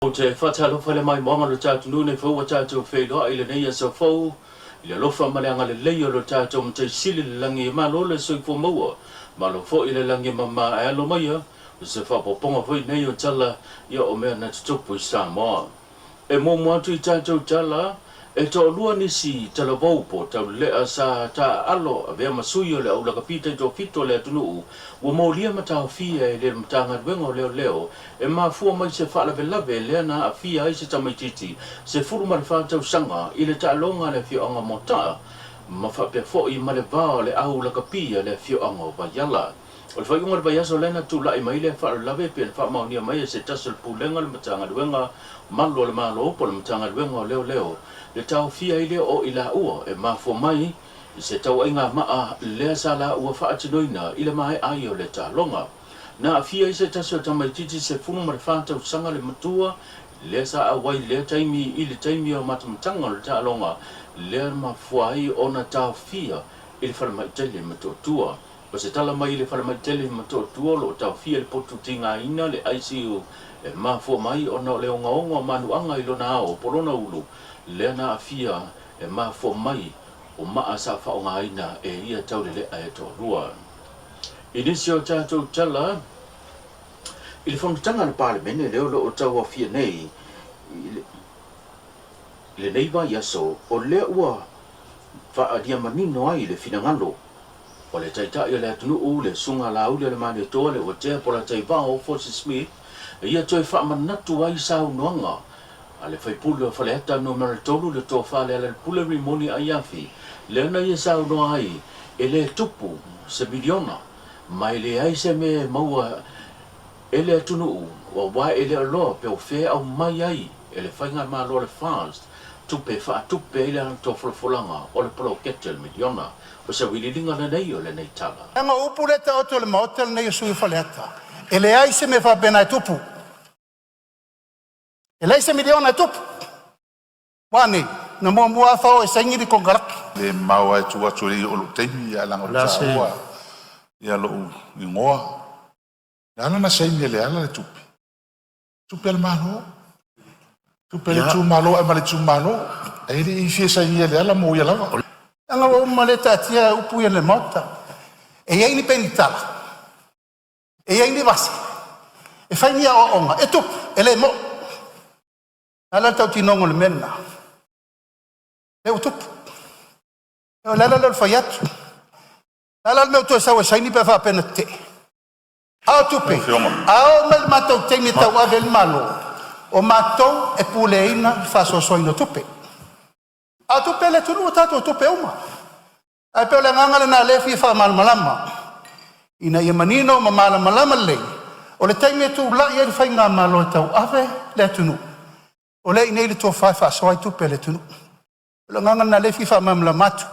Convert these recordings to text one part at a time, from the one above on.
Ou te faatalofa i le maimoaga o lo tatou atunuu nei foi ua tatou feiloai i lenei aso fou i le alofa ma le agalelei o lo tatou Matai Sili i le lagi. E malo le soifua maua, malo foi le lagi e mama. Ae alo maia o se faaopoopoga foi nei o tala ia o mea na tutupu i Samoa. E muamua atu i tatou tala, e toalua nisi talavou po o taulelea sa taaalo avea ma sui o le au lakapi taitoafitu a le atunuu ua molia ma taofia e le Matagaluega o Leoleo e mafua mai se faalavelave lea na aafia ai se tamaitiiti 14 tausaga i le taaloga a le afioaga o Moataa ma faapea foi ma le va o le au lakapi a le afioaga o Vaiala. O le faaiuga o le vaiaso lea na tulai mai lea faalavelave pei ona faamaonia mai e se tasi o le Pulega o le Matagaluega Malu a le Malo po o le Matagaluega o Leoleo le taofia ai lea o i laua e mafua mai i se tauaiga maa lea sa laua faatinoina i le maea ai o le taaloga. Na aafia ai se tasi o tamaitiiti 14 tausaga le matua lea sa auai i lea taimi i le taimi o matamataga o le taaloga lea na mafua ai ona taofia i le falemai tele i Motootua. O se tala mai i le falemai tele i Motootua o lo o taofia le potu tigaina le ICU e mafua mai ona o le ogaoga o manuaga i lona ao po o lona ulu lea na aafia e mafua mai o maa sa faaaogaina e ia taulelea e toalua. I nisi o tatou tala i le fonotaga a le Palemene lea o lo o tauaofia nei i lenei vaiaso, o lea ua faaalia manino ai le finagalo o le Taitai o le atunuu, le Susuga Laauli o le Malietoa, le Uatea Polataivao Fosi Smith, ia toe faamanatu ai saunoaga a le faipule o Faleata Numera 3, le Tofa Lealailepule Rimoni Aiafi, lea na ia saunoa ai e le tupu se miliona ma e leai se mea e maua e le atunuu aua e le o iloa pe o fea e aumai ai e le Faigamalo a le FAST tupe e faatupe ai le tofolafolaga o le poloketi o le miliona. O se auiliiliga lenei o lenei tala. Leaga o upu lea e taoto i le Maota lenei o sui usufono o Faleata, e leai se mea faapena e tupu. E leai se miliona e tupu. Ua a nei? Na muamua lava fao e saini le konekarate. Le mamao lava i tua atu e le i oo i lou taimi, ae leaga O ua le a se taua lou igoa. Na ala ona saini e Leala le tupe, tupe a le Malo, tupe a le itumalo e aumai i le itumalo. E le i fia sainia e Leala mo ia lava. Leaga ua uma lea e taatia upu ia i le Maota. E i ai ni penitala, e i ai ni vase, e fai ni aoaoga e tupu, e le moni. O le a la le tautinoga o le mea lena? Lea ua tupu. O le ala lea o le fai atu. O le a la le mea ua toe sau ai e saini pe a faapea na tetee? A o tupe, a oo mai i le matou taimi e tauave ai le Malo, o matou e puleaina le faasoasoaina o tupe. A o tupe a le atunuu, o tatou tupe uma. Ae pei o le agaga lena o lea e fia faamalamalama ina ia manino ma malamalama lelei. O le taimi e tulai ai le Faigamalo e tauave le atunuu, o lea e i inei le tofa e faasoa ai tupe a le atunuu. O le agaga lena o lea e fia faamalamalama atu.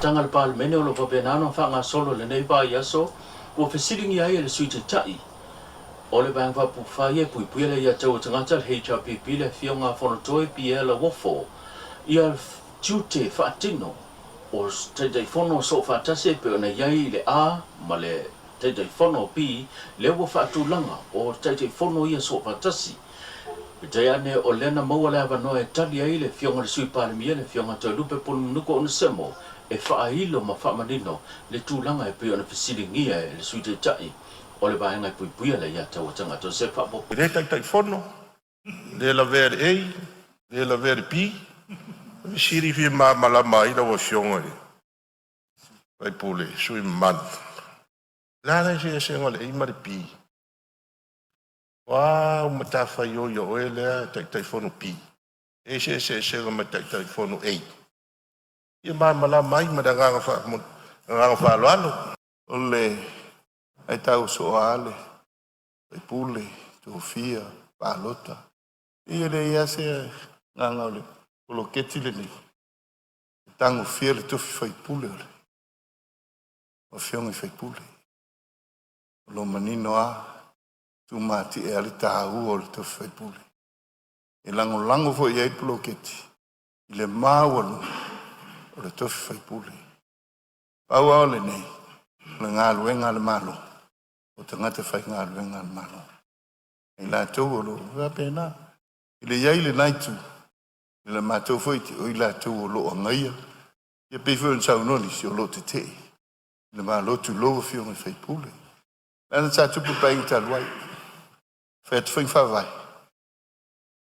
Tanga a le Palemene o lo o faapena ona faagasolo i lenei vaiaso ua fesiligia ai e le Sui Taitai o le Vaega Faaupufai e Puipuia le Aiatatau a Tagata le HRPP le Afioga a Fonotoe Pierre Lauofo ia tiute faatino o Taitaifono Soofaatasi e pei ona i ai le A ma le Taitaifono B lea ua faatulaga o Taitaifono ia Soofaatasi. Peitai ane o lea na maua le avanoa e tali ai le Afioga i le Sui Palemia le Afioga Toelupe Poumulinuku Onesemo e faailo ma faamanino le tulaga e pei ona fesiligia e le Sui Taitai o le Vaega e Puipuia le Aiatatau a Tagata. O se E le Taitaifono, le lavea i le A, le lavea i le B. O le fesili e fia malamalama ai lau Afioga i le sui usufono mamalu, o le a le eseesega o le A ma le B? O a au matafaioi a oe lea Taitaifono B e i ai se eseesega ma le Taitaifono A? E fia malamalama ai ma le agaga faaaloalo. O le aitau soo lava a le faipule tofia palota, e pei e leai lava se agaga o le poloketi lenei e tagofia le tofi faipule o Afioga i sui usufono. O lo o manino lava, tumatie lava le taua o le tofi faipule. E lagolago foi i ai le poloketi i le maualuga o le tofi faipule. Pau lava o lenei, o le galuega a le Malo, o tagata faigaluega a le Malo, i latou o lo o faapena. I le i ai lena itu i le matou foi o i latou o lo o agaia ia pei foi ona saunoa nisi o lo o tetee i le Malo, tulou afioga i sui usufono. Leaga sa tupu i le Paeaiga talu ai, fai atu faiga faavae,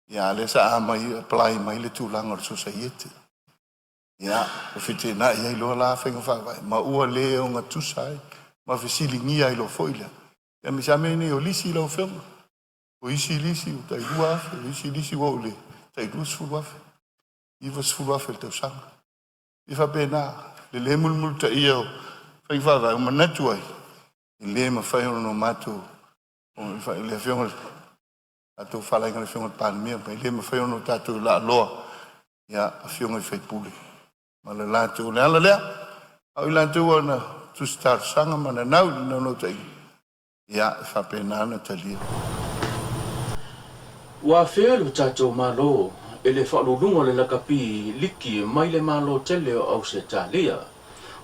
ia a o lea sa apply mai le tulaga o le sosaiete. Ia ua feteenai ai loa la faiga faavae ma ua le ogatusa ai ma fesiligia ai loa foi lea, aemaise lava mea nei o lisi lau Afioga. O isi lisi ua tai $2,000, o isi lisi ua oo i le tai $20,000, $90,000 i le tausaga. E faapena le le mulimulitaia o faiga faavae ua manatu ai, e le mafai ona matou le Afioga i le tatou fale i le Afioga i le Palemia, e le mafai ona tatou laaloa ia afioga i sui usufono ma le latou. O le ala lea, a o i latou na tusi talosaga ma nanau i le naunautaiga ia e faapena ona talia. Ua afea lo tatou Malo e le faauluuluga o le lakapi liki mai le Malo tele o Ausetalia.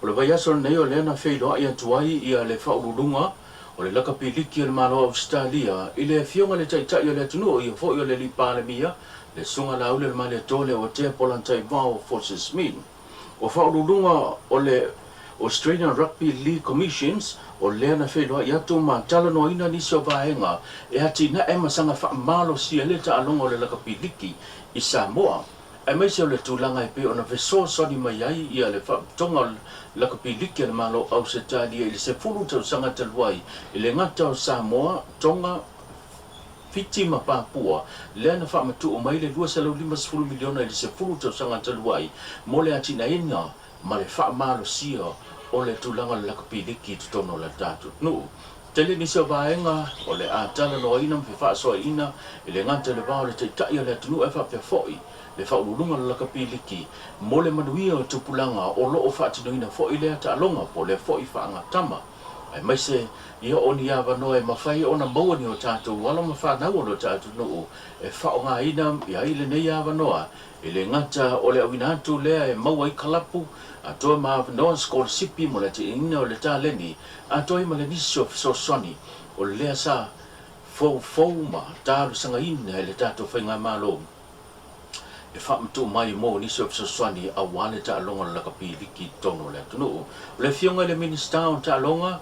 O le vaiaso lenei o lea na feiloai atu ai ia le faauluuluga o le lakapi liki o le Malo o Ausetalia i le afioga i le Taitai o le atunuu, o ia foi o le Alii Palemia, le Susuga Laaulialemalietoa Leuatea Polataivao Fosi Smith. O faauluuluga o le Australian Rugby League Commissions o lea na feiloai atu ma talanoaina nisi o vaega e atinae ma saga faamalosia ai le taaloga o le lakapi liki i Samoa, aemaise o le tulaga e pei ona fesoasoani mai ai ia le Faapotopotoga o Lakapi Liki a le Malo o Ausetalia i le 10 tausaga talu ai i le gata o Samoa, Tonga, Fiti ma Papua, lea na faamatuu mai le $250 miliona i le 10 tausaga talu ai mo le atinaeina ma le faamalosia o le tulaga o le lakapi liki i totonu o le tatou atunuu. Tele nisi o vaega o le a talanoaina ma fefaasoaina e le gata i le va o le Taitai o le atunuu ae faapea foi le Faauluuluga o le Lakapi Liki mo le manuia o tupulaga o lo o faatinoina foi lea taaloga po o lea foi faagatama, aemaise ia o ni avanoa e mafai ona maua ni o tatou alo ma fanau o lo tatou atunuu e faaaogaina ai lenei avanoa. E le gata o le auina atu lea e maua ai kalapu atoa ma avanoa sikolasipi mo le atiaeina o le taleni atoa ai ma le nisi o fesoasoani o lea sa foufou ma talosagaina e le tatou faigamalo e faamatuu mai mo nisi o fesoasoani aua le taaloga o le lakapi liki i totonu o le atunuu. O le Afioga i le Minisita o Taaloga,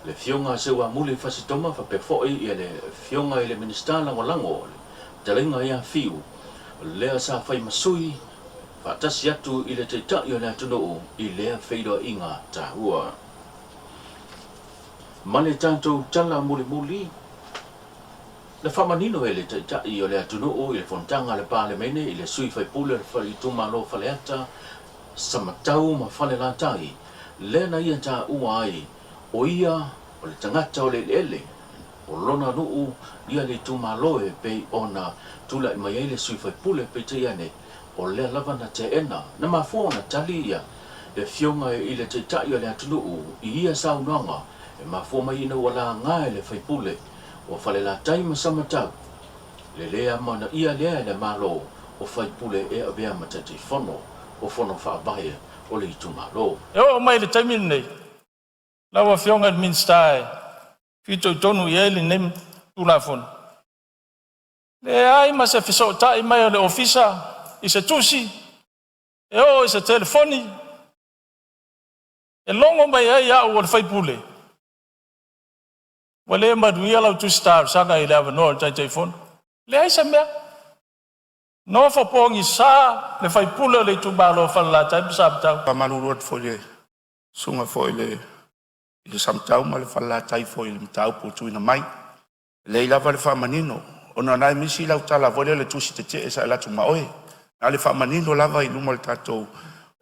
le Afioga Seuamuli Fasi Toma, faapea foi le Afioga i le Minisita Lagolago, le Fetalaiga ia Fiu, lea sa fai ma sui faatasi atu i le Taitai o le atunuu i lea feiloaiga taua. Ma le tatou tala mulimuli, na faamanino e le Taitai o le atunuu i le fonotaga a le Palemene i le sui faipule o le itumalo o Faleata, Samatau ma Falelatai, lea na ia taua ai o ia o le tagata o le eleele o lona nuu ia le itumalo e pei ona tulai mai ai le sui faipule, peitai ane o lea lava na teena. Na mafua ona tali ia le Afioga i le Taitai o le atunuu i ia saunoaga e mafua mai ina ua laga e le faipule o Falelatai ma Samatau le lē amanaia lea e le Malo o faipule e avea ma Taitaifono o Fono Faavae o le itumalo. E oo mai i le taimi lenei, lau Afioga i le Minisita e fitoitonu i ai lenei Tulafono, leai ma se fesootai mai a le Ofisa i se tusi, e oo i se telefoni e logo mai ai au o le sui usufono ua le manuia lau tusi talosaga i le avanoa o le Taitaifono. Leai se mea. Nofo pogisa le sui usufono o le itumalo o Falelatai ma Samatau. Faamalulu atu foi i le susuga foi i le Samatau ma le Falelatai foi i le mataupu ua tuuina mai. E lelei lava le faamanino ona o lena e misi lau tala foi lea o le tusi tetee sa alu atu ma oe. Na o le faamanino lava i luma o le tatou,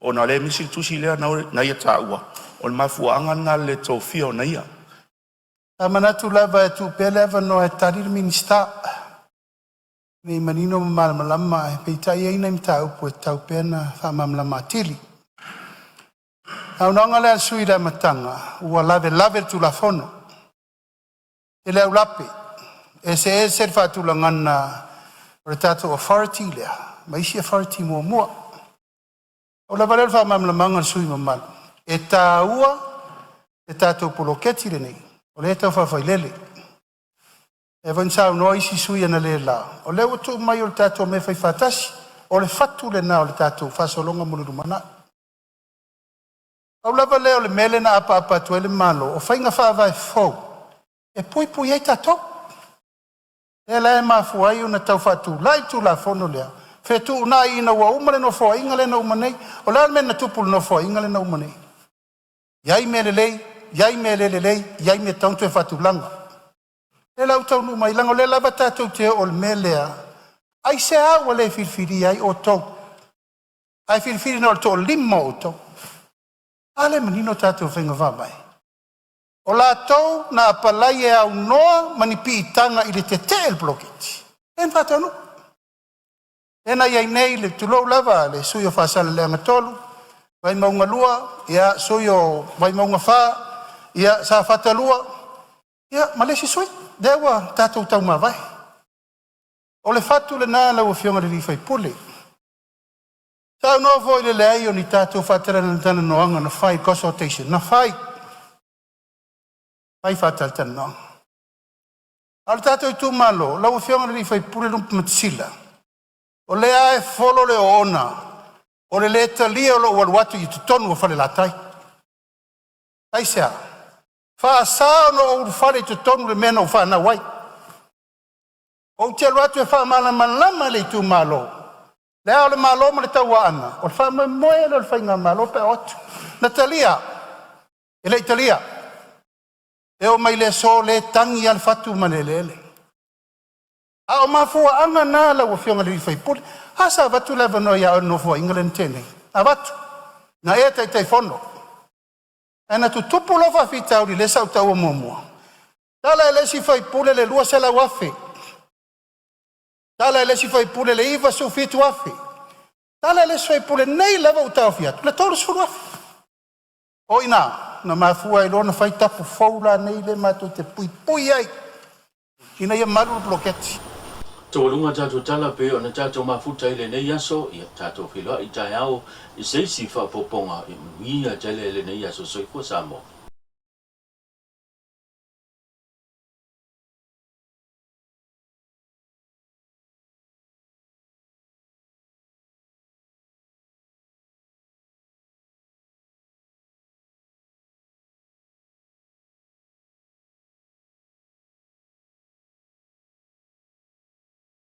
ona o lea e misi le tusi lea na ia taua, o le mafuaaga lena o le le tofia o naia. Sa manatu lava e tuu pea le avanoa e tali le Minisita ina ia manino ma malamalama, ae peitai e i ai nai mataupu e tatau pea ona faamalamalama atili. O le saunoaga lea a le sui usufono i le amataga ua lavelave le Tulafono, tele aulape, eseese le faatulagaga o le tatou authority lea ma isi authority muamua. Na pau lava lea o le faamalamalamaga i le sui usufono mamalu, e taua le tatou poloketi lenei o lea e tau faafailele. E foi na saunoa isi sui usufono analeila, o lea ua tuu mai o le tatou mea e faifaatasi. O le fatu lena o le tatou faasologa mo le lumanai. Pau lava lea o le mea lea na apaapa atu ai le Malo, o faiga faavae fou e puipui ai tatou. Lea la e mafua ai ona tau faatulai le Tulafono lea, fetuunai ina ua uma le Nofoaiga lea na uma nei. O le a le mea na tupu i le Nofoaiga lea na uma nei? E i ai mea lelei, i ai mea le lelei, i ai mea e tatau ona toe faatulaga. O lea la ua taunuu mai, leaga o lea lava tatou te oo i le mea lea, aisea ua le filifilia ai outou ae filifili na o le toalima o outou? A lea e manino tatou faiga faavae? O latou na apalai e aunoa ma ni piitaga i le tetee i le poloketi, lea na faataunuu. Lea na i ai nei le, tulou lava le sui usufono o Faasaleleaga 3, Vaimauga 2, ia sui o Vaimauga 4, ia Safata 2, ia ma le isi sui usufono. Lea ua tatou taumavae. O le fatu lena lau Afioga i le sui usufono. Saunoa foi i le leai o ni tatou faatalatalanoaga na fai, consultation na fai, fai faatalatalanoaga. A o le tatou itumalo lau Afioga i le sui usufono Lupematasila, o lea lava e folo le oona o le lē talia o lou alu atu i totonu o Falelatai. Aisea? E faasa ona ou ulufale i totonu o le mea na ou fanau ai. Ou te alu atu e faamalamalama le itumalo, Le Ao o le Malo ma le Tauaana, o le faamoemoe lea o le faigamalo pe a o atu. Na talia? E le i talia. E oo mai i le aso o lea e tagi lava le fatu ma le eleele. A o mafuaaga na lau Afioga i le sui usufono. A, sa avatu le avanoa ia oe i le Nofoaiga lea na tea nei, na avatu, na e Taitaifono, ae na tutupu lou faafitauli lea sa ou taua muamua. Tala e le isi sui usufono le $200,000, tala e le isi sui usufono le $97,000, tala e le isi sui usufono nei lava ua taofia atu le $30,000. O i ina na mafua ai loa ona fai tapu fou la nei lea matou te puipui ai ina ia malu le poloketi. Taualuga tatou tala pe ona tatou mafuta i lenei aso, ia tatou feiloai taeao i se isi faaopoopoga. Ia manuia tele lenei aso. Soifua Samoa.